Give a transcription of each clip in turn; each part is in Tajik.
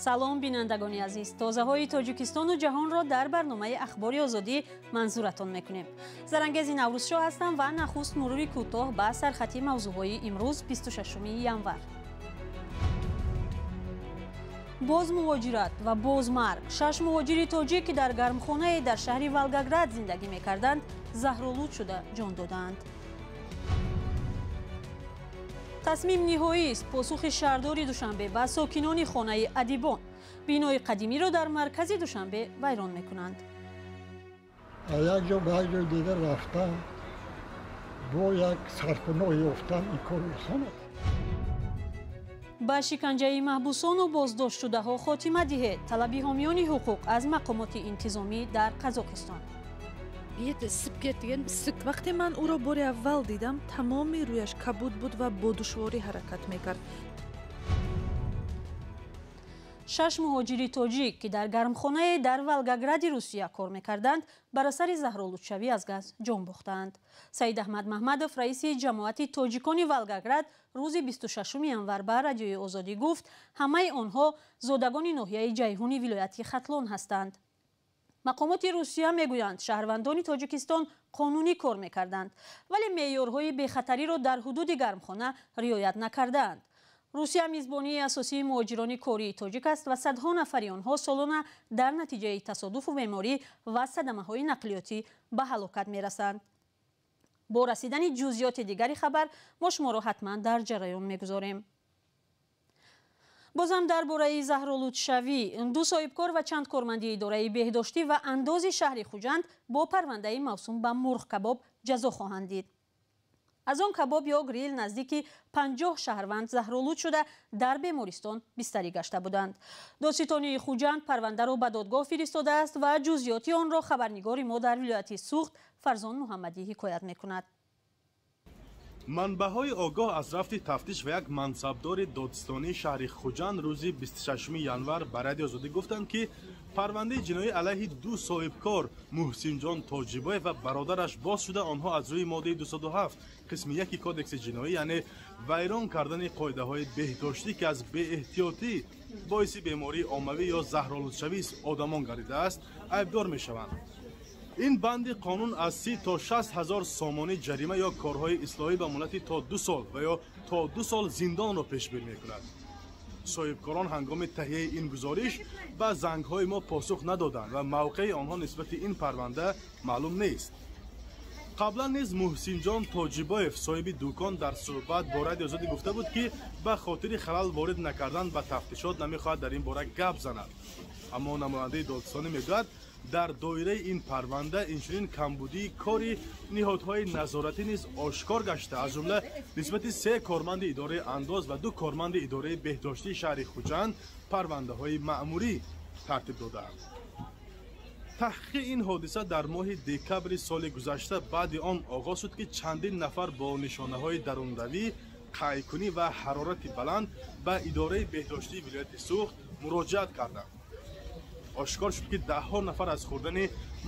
Салом, бинандагони азиз. Тозаҳои Тоҷикистону ҷаҳонро дар барномаи Ахбори Озодӣ манзуратон мекунем. Зарангези Наврӯзшоҳ ҳастам ва нахуст мурури кӯтоҳ ба сархати мавзӯъҳои имрӯз, 26 январ. Боз муҳоҷират ва боз марг. Шаш муҳоҷири тоҷик, ки дар гармхонае дар шаҳри Волгоград зиндагӣ мекарданд, заҳролуд шуда ҷон додаанд. Тасмим ниҳоист. Посухи шаҳрдори Душанбе ба сокинони хонаи адибон. Бинои қадимиро дар маркази Душанбе вайрон мекунанд. Як ҷо ба як ҷои дигар рафтан, бо як сарпаноҳ ёфтан, ин кор осон аст. Ба шиканҷаи маҳбусону боздоштшудаҳо хотима диҳед. Талаби ҳомиёни ҳуқуқ аз мақомоти интизомӣ дар Қазоқистон. Бети исиб кетген, исик. Вақте ман ӯро бори аввал дидам, тамоми рӯяш кабуд буд ва бо душворӣ ҳаракат мекард. Шаш муҳоҷири тоҷик, ки дар гармхонае дар Волгогради Русия кор мекарданд, бар асари заҳролудшавӣ аз газ ҷон бохтаанд. Саид Аҳмад Маҳмадов, раиси ҷамоати тоҷикони Волгоград, рӯзи 26 январ ба Радиои Озодӣ гуфт, ҳамаи онҳо зодагони ноҳияи Ҷайҳуни вилояти Хатлон ҳастанд. Мақомоти Русия мегӯянд, шаҳрвандони Тоҷикистон қонунӣ кор мекарданд, вале меъёрҳои бехатариро дар ҳудуди гармхона риоят накардаанд. Русия мизбонии асосии муҳоҷирони кории тоҷик аст ва садҳо нафари онҳо солона дар натиҷаи тасодуфу беморӣ ва садамаҳои нақлиётӣ ба ҳалокат мерасанд. Бо расидани ҷузъиёти дигари хабар мо шуморо ҳатман дар ҷараён мегузорем. Бозам дар бораи заҳролудшавӣ. Ду соҳибкор ва чанд корманди идораи беҳдоштӣ ва андози шаҳри Хуҷанд бо парвандаи мавсум ба мурғкабоб ҷазо хоҳанд дид. Аз он кабоб ё грил наздики 50 шаҳрванд заҳролуд шуда, дар бемористон бистарӣ гашта буданд. Додситонии Хуҷанд парвандаро ба додгоҳ фиристодааст ва ҷузъиёти онро хабарнигори мо дар вилояти Суғд Фарзон Муҳаммадӣ ҳикоят мекунад. Манбаъҳои огоҳ аз рафти тафтиш ва як мансабдори додситонии шаҳри Хуҷанд рӯзи 26 январ ба Радиои Озодӣ гуфтанд, ки парвандаи ҷиноӣ алайҳи ду соҳибкор Муҳсинҷон Тоҷибоев ва бародараш боз шуда, онҳо аз рӯи моддаи 207 қисми 1 кодекси ҷиноӣ, яъне вайрон кардани қоидаҳои беҳдоштӣ, ки аз беэҳтиётӣ боиси бемории оммавӣ ё заҳролудшавии одамон гардидааст, айбдор мешаванд. Ин банди қонун аз 30 то 60 ҳазор сомонӣ ҷарима ё корҳои ислоҳӣ ба муҳлати то 2 сол ва ё то 2 сол зиндонро пешбинӣ мекунад. Соҳибкорон ҳангоми таҳияи ин гузориш ба зангҳои мо посух надоданд ва мавқеи онҳо нисбати ин парванда маълум нест. Қаблан низ Муҳсинҷон Тоҷибоев, соҳиби дукон, дар суҳбат бо Радиои Озодӣ гуфта буд, ки ба хотири халал ворид накардан ба тафтишот намехоҳад дар ин бора гап занад. Аммо намояндаи додситонӣ мегӯяд, дар доираи ин парванда инчунин камбудии кори ниҳодҳои назоратӣ низ ошкор гашта, аз ҷумла нисбати се корманди идораи андоз ва ду корманди идораи беҳдоштии шаҳри Хуҷанд парвандаҳои маъмурӣ тартиб додаанд. Таҳқиқи ин ҳодиса дар моҳи декабри соли гузашта баъди он оғоз шуд, ки чандин нафар бо нишонаҳои дарунравӣ, қайкунӣ ва ҳарорати баланд ба идораи беҳдоштии вилояти Суғд муроҷиат карданд. Ошкор шуд, ки даҳҳо нафар аз хӯрдани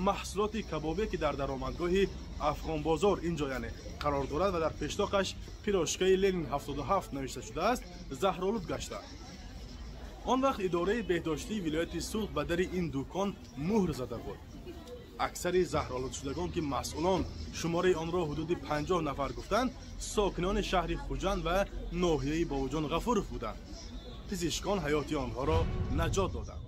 маҳсулоти кабобе, ки дар даромадгоҳи Афғонбозор ин ҷо яъне қарор дорад ва дар пештоқаш пирожкаи Ленин 77 навишта шудааст, заҳролуд гаштанд. Он вақт идораи беҳдоштии вилояти Суғд ба дари ин дукон муҳр зада буд. Аксари заҳролудшудагон, ки масъулон шумораи онро ҳудуди 50 нафар гуфтанд, сокинони шаҳри Хуҷанд ва ноҳияи Бобоҷон Ғафуров буданд. Пизишкон ҳаёти онҳоро наҷот доданд.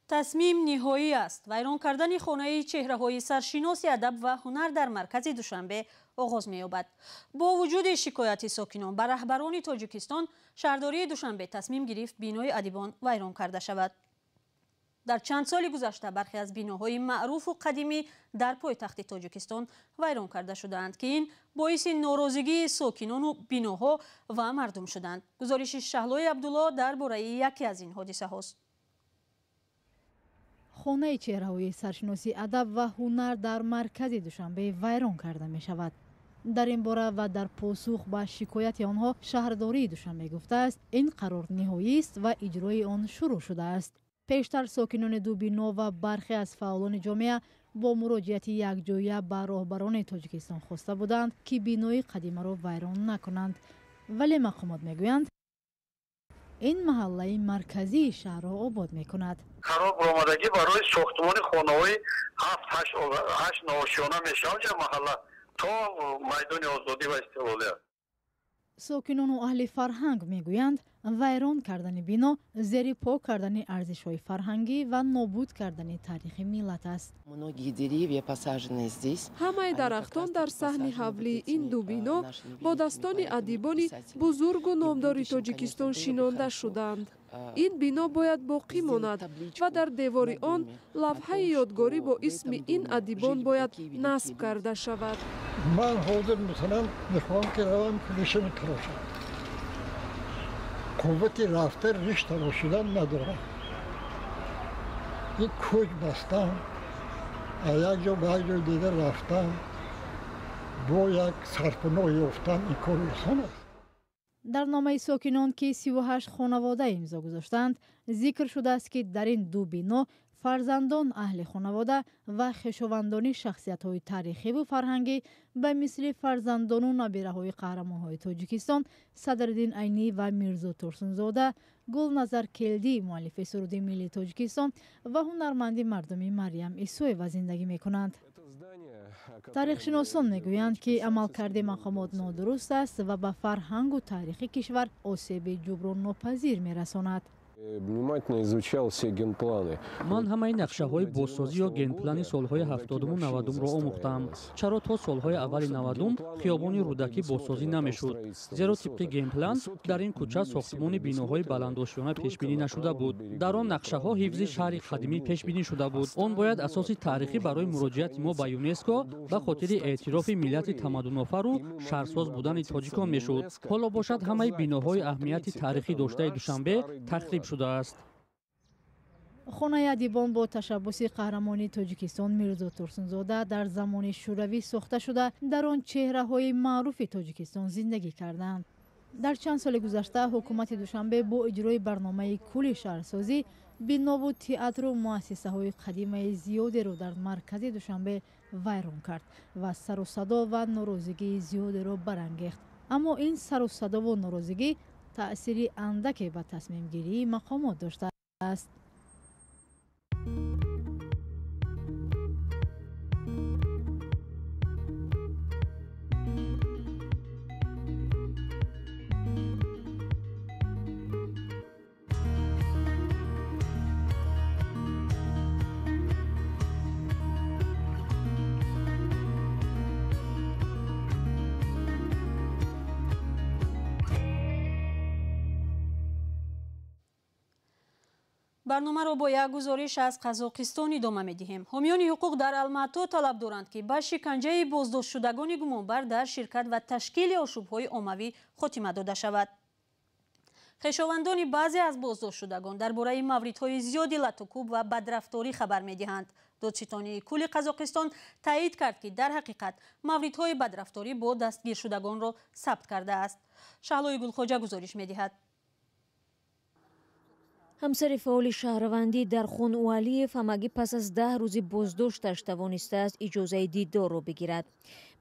Тасмим ниҳоӣ аст. Вайрон кардани хонаи чеҳраҳои саршиноси адаб ва ҳунар дар маркази Душанбе оғоз меёбад. Бо вуҷуди шикояти сокинон ба раҳбарони Тоҷикистон, шаҳрдории Душанбе тасмим гирифт, бинои адибон вайрон карда шавад. Дар чанд соли гузашта бархе аз биноҳои маъруфу қадимӣ дар пойтахти Тоҷикистон вайрон карда шудаанд, ки ин боиси норозигии сокинону биноҳо ва мардум шуданд. Гузориши Шаҳлои Абдулло дар бораи яке аз ин ҳодисаҳост. Хонаи чеҳраҳои саршиноси адаб ва ҳунар дар маркази Душанбе вайрон карда мешавад. Дар ин бора ва дар посух ба шикояти онҳо шаҳрдории Душанбе гуфтааст, ин қарор ниҳоист ва иҷрои он шурӯъ шудааст. Пештар сокинони ду бино ва бархе аз фаъолони ҷомеа бо муроҷиати якҷоя ба роҳбарони Тоҷикистон хоста буданд, ки бинои қадимаро вайрон накунанд, вале мақомот мегӯянд, Ин маҳаллаи марказии шаҳрро обод мекунад. Қарор баромадагӣ барои сохтмони хонаҳои 7-8 ношиёна мешавад маҳалла то майдони озодӣ ва истиқлолият. Сокинону аҳли фарҳанг мегӯянд, вайрон кардани бино зери по кардани арзишҳои фарҳангӣ ва нобуд кардани таърихи миллат аст. Ҳамаи дарахтон дар саҳни ҳавлии ин ду бино бо дастони адибони бузургу номдори Тоҷикистон шинонда шуданд. Ин бино бояд боқӣ монад ва дар девори он лавҳаи ёдгорӣ бо исми ин адибон бояд насб карда шавад. Ман ҳозир, масалан, мехоҳам, ки равам ришами тарошам. Қуввати рафта риш тарошидан надорам. Ин кӯч бастам, аз як ҷо ба як ҷои дигар рафтан, бо як сарпаноҳ ёфтан, ин кор осон аст. Дар номаи сокинон, ки 38 хонавода имзо гузоштаанд, зикр шудааст, ки дар ин ду бино фарзандон, аҳли хонавода ва хешовандони шахсиятҳои таърихиву фарҳангӣ ба мисли фарзандону набираҳои қаҳрамонҳои Тоҷикистон Садриддин Айнӣ ва Мирзо Турсунзода, Гулназар Келдӣ, муаллифи суруди миллии Тоҷикистон, ва ҳунарманди мардумӣ Марьям Исоева зиндагӣ мекунанд. Таърихшиносон мегӯянд, ки амалкарди мақомот нодуруст аст ва ба фарҳангу таърихи кишвар осеби ҷуброннопазир мерасонад. Внимательно изучал все генпланы. Ман ҳамаи нақшаҳои бозсозӣ ё генплани солҳои 70-уму 90-умро омӯхтам. Чаро то солҳои аввали 90-ум хиёбони Рӯдакӣ бозсозӣ намешуд? Зеро тибқи генплан дар ин кӯча сохтмони биноҳои баландошёна пешбинӣ нашуда буд. Дар он нақшаҳо ҳифзи шаҳри қадимӣ пешбинӣ шуда буд. Он бояд асоси таърихӣ барои муроҷиати мо ба ЮНЕСКО ба хотири эътирофи миллати тамаддунофару шаҳрсоз будани тоҷикон мешуд. Ҳоло бошад, ҳамаи биноҳои аҳамияти таърихӣ доштаи Душанбе тахриб шудааст. Хонаи адибон бо ташаббуси қаҳрамони Тоҷикистон Мирзо Турсунзода дар замони Шӯравӣ сохта шуда, дар он чеҳраҳои маъруфи Тоҷикистон зиндагӣ карданд. Дар чанд соли гузашта ҳукумати Душанбе бо иҷрои барномаи кулли шаҳрсозӣ бинову театру муассисаҳои қадимаи зиёдеро дар маркази Душанбе вайрон кард ва сару садо ва норозигии зиёдеро барангехт. Аммо ин сару садову норозигӣ таъсири андаке ба тасмимгирии мақомот доштааст. Барномаро бо як гузориш аз Қазоқистон идома медиҳем. Ҳомиёни ҳуқуқ дар Алмато талаб доранд, ки ба шиканҷаи боздоштшудагони гумонбар дар ширкат ва ташкили ошӯбҳои оммавӣ хотима дода шавад. Хешовандони баъзе аз боздоштшудагон дар бораи мавридҳои зиёди латукӯб ва бадрафторӣ хабар медиҳанд. Додситонии кулли Қазоқистон таъид кард, ки дар ҳақиқат мавридҳои бадрафторӣ бо дастгиршудагонро сабт кардааст. Шаҳлои Гулхоҷа гузориш медиҳад. Ҳамсари фаъоли шаҳрвандӣ Дархун Уалиев ҳамагӣ пас аз 10 рӯзи боздошташ тавонистааст иҷозаи дидорро бигирад.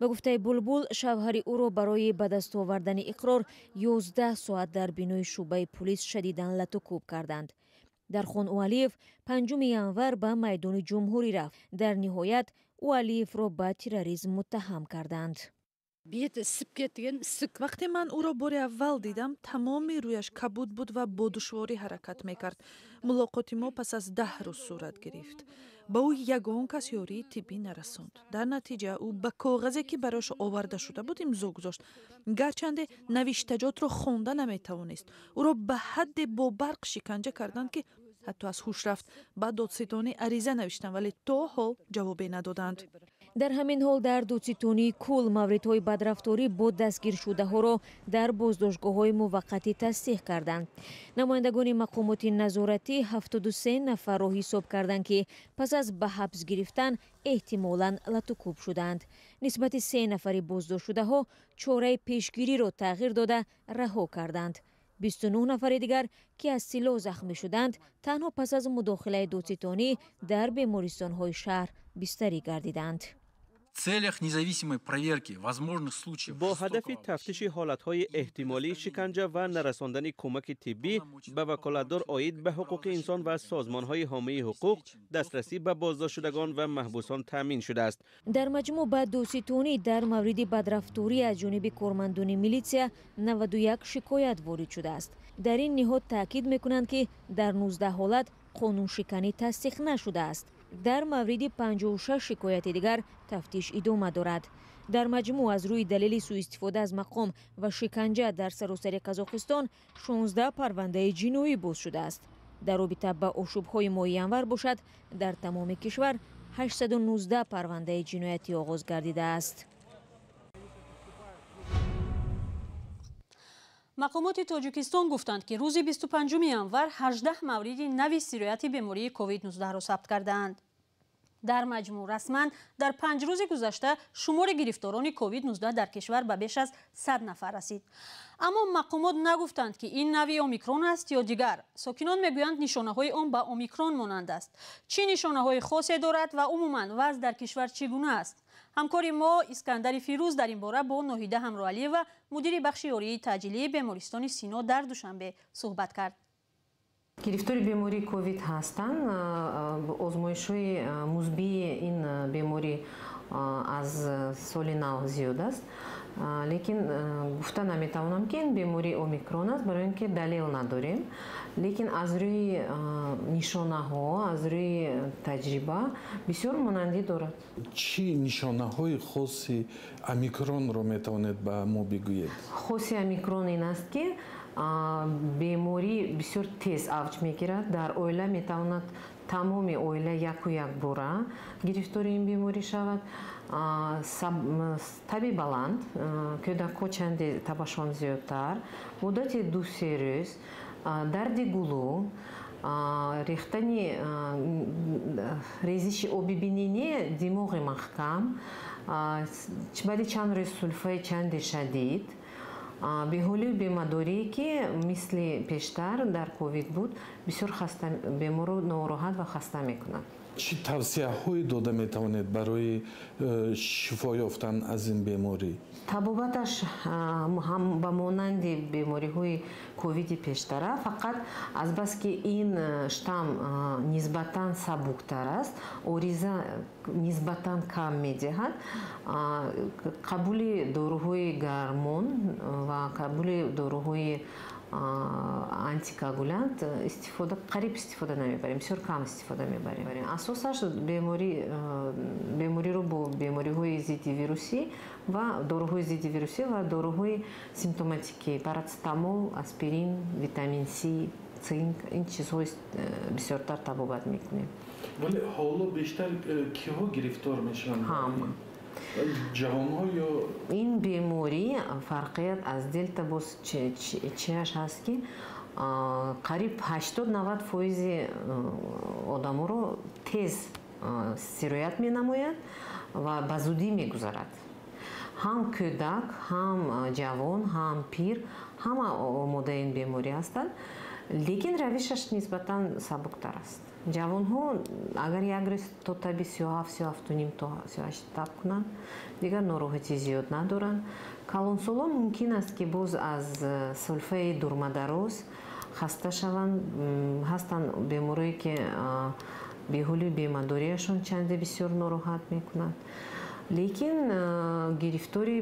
Ба гуфтаи Булбул, шавҳари ӯро барои ба даст овардани иқрор 11 соат дар бинои шӯъбаи пулис шадидан латукӯб карданд. Дархун Уалиев 5 январ ба майдони ҷумҳурӣ рафт. Дар ниҳоят Уалиевро ба терроризм муттаҳам карданд. Бети исib ketgan, исik. Вақте ман ӯро бори аввал дидам, тамоми рӯяш кабуд буд ва бо душворӣ ҳаракат мекард. Мулоқоти мо пас аз 10 рӯз сурат гирифт. Ба ӯ ягон кас ёрии тиббӣ нарасонд. Дар натиҷа ӯ ба коғазе, ки барояш оварда шуда буд, имзо гузошт, гарчанде навиштаҷотро хонда наметавонист. Ӯро ба ҳадде бо барқ шиканҷа карданд, ки ҳатто аз ҳуш рафт. Ба додситонӣ ариза навиштам, вале то ҳол ҷавобе надоданд. Дар ҳамин ҳол дар додситонии кул мавридҳои бадрафторӣ бо дастгиршудаҳоро дар боздоштгоҳҳои муваққатӣ тасдиқ карданд. Намояндагони мақомоти назоратӣ 73 нафарро ҳисоб карданд, ки пас аз ба ҳабс гирифтан эҳтимолан латукӯб шуданд. Нисбати се нафари боздоштшудаҳо чораи пешгириро тағйир дода раҳо карданд. 29 нафари дигар, ки аз силоҳ захмӣ шуданд, танҳо пас аз мудохилаи додситонӣ дар бемористонҳои шаҳр бистарӣ гардиданд. Целях независимой проверки возможных случаев Бо ҳадафи тафтиши ҳолатҳои эҳтимолии шиканҷа ва нарасондани кӯмаки тиббӣ ба ваколатдор оид ба ҳуқуқи инсон ва созмонҳои ҳомии ҳуқуқ дастрасӣ ба боздоштшудагон ва маҳбусон таъмин шудааст. Дар маҷмӯъ ба додситонӣ дар мавриди бадрафторӣ аз ҷониби кормандони милитсия 91 шикоят ворид шудааст. Дар ин ниҳод таъкид мекунанд, ки дар 19 ҳолат қонуншиканӣ тасдиқ нашудааст. Дар мавриди 56 шикояти дигар тафтиш идома дорад. Дар маҷмӯъ аз рӯи далели сӯистифода аз мақом ва шиканҷа дар саросари Қазоқистон 16 парвандаи ҷиноӣ боз шудааст. Дар робита ба ошӯбҳои моҳи январ бошад, дар тамоми кишвар 819 парвандаи ҷиноятӣ оғоз гардидааст. Мақомоти Тоҷикистон гуфтанд, ки рӯзи 25 январ 18 мавриди нави сирояти бемории COVID-19-ро сабт кардаанд. Дар маҷмӯъ расман дар 5 рӯзи гузашта шумори гирифторони COVID-19 дар кишвар ба беш аз 100 нафар расид. Аммо мақомот нагуфтанд, ки ин нави омикрон аст ё дигар. Сокинон мегӯянд, нишонаҳои он ба омикрон монанд аст. Чӣ нишонаҳои хосе дорад ва умуман вазъ дар кишвар чӣ гуна аст? Ҳамкори мо Искандари Фирӯз дар ин бора бо Ноҳида Ҳамроалиева, мудири бахши ёрии таъҷилии бемористони Сино дар Душанбе суҳбат кард. Гирифтори бемории ковид ҳастанд. Озмоишҳои мусбии ин беморӣ аз соли нав зиёд аст, лекин гуфта наметавонам, ки ин бемории омикрон аст, барои ин ки далел надорем. Лекин аз рӯи нишонаҳо, аз рӯи таҷриба бисёр монандӣ дорад. Чӣ нишонаҳои хоси омикронро метавонед ба мо бигӯед? Хоси омикрон ин аст, ки беморӣ бисёр тез авҷ мегирад. Дар оила метавонад тамоми оила яку якбора гирифтори ин беморӣ шавад. Таби баланд, кӯдакҳо чанде табашон зиёдтар, муддати 2-3 рӯз дарди гулӯ, рехтани резиши оби бинӣ, не, димоғи маҳкам, баъди чанд рӯз сулфаи чанде шадид, беҳолию бемадорие, ки мисли пештар дар ковид буд, бисёр беморро нороҳат ва хаста мекунад. Чӣ тавсияҳое дода метавонед барои шифо ёфтан аз ин беморӣ? Табобаташ ҳам ба монанди бемориҳои ковиди пештара, фақат азбаски ин штамм нисбатан сабуктар аст, ориза нисбатан кам медиҳад, қабули доруҳои гармон ва қабули доруҳои антикоагулянт истифода қариб истифода намебарем, бисёр кам истифода мебарем. Асосаш бемориро бо бемориҳои зидди вирусӣ ва доруҳои зидди вирусӣ ва доруҳои симптоматикӣ: парацетамол, аспирин, витамин С, цинк, ин чизҳо бисёртар табобат мекунем. Вале ҳоло бештар киҳо гирифтор мешаванд? Ҳама. Ҷавонҳо ё ин беморӣ фарқият аз делта боз чиаш ҳаст, ки қариб 80-90 фоизи одаморо тез сироят менамояд ва ба зудӣ мегузарад. Ҳам кӯдак, ҳам ҷавон, ҳам пир, ҳама омодаи ин беморӣ ҳастанд, лекин равишаш нисбатан сабуктар аст. Ҷавонҳо агар як рӯз то таби 37, 37,5 то 38 таб кунанд, дигар нороҳатӣ зиёд надоранд. Калонсолон мумкин аст, ки боз аз сулфаи дурмадароз хаста шаванд. Ҳастанд беморое, ки беҳолию бемадориашон чанде бисёр нороҳат мекунад. Лекин гирифтори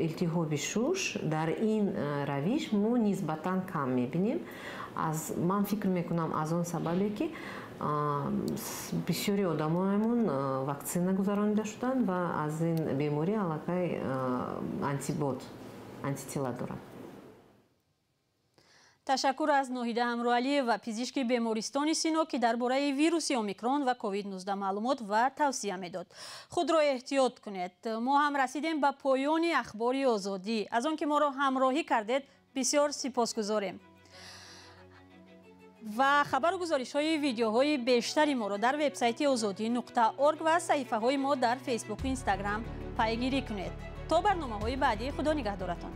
илтиҳоби шуш дар ин равиш мо нисбатан кам мебинем. Ман фикр мекунам, аз он сабабе, ки бисёри одамоамон ваксина гузаронида шуданд ва аз ин беморӣ аллакай антибод, антитела доранд. Ташаккур аз Ноҳида Ҳамроалиева, пизишки бемористони Сино, ки дар бораи вируси омикрон ва COVID-19 маълумот ва тавсия медод. Худро эҳтиёт кунед. Мо ҳам расидем ба поёни Ахбори Озодӣ. Аз он ки моро ҳамроҳӣ кардед, бисёр сипосгузорем. Ва хабару гузоришҳои видеоҳои бештари моро дар вебсайти ozodi.org ва саҳифаҳои мо дар Фейсбуку Инстаграм пайгирӣ кунед. То барномаҳои баъдӣ, Худо нигаҳдоратон.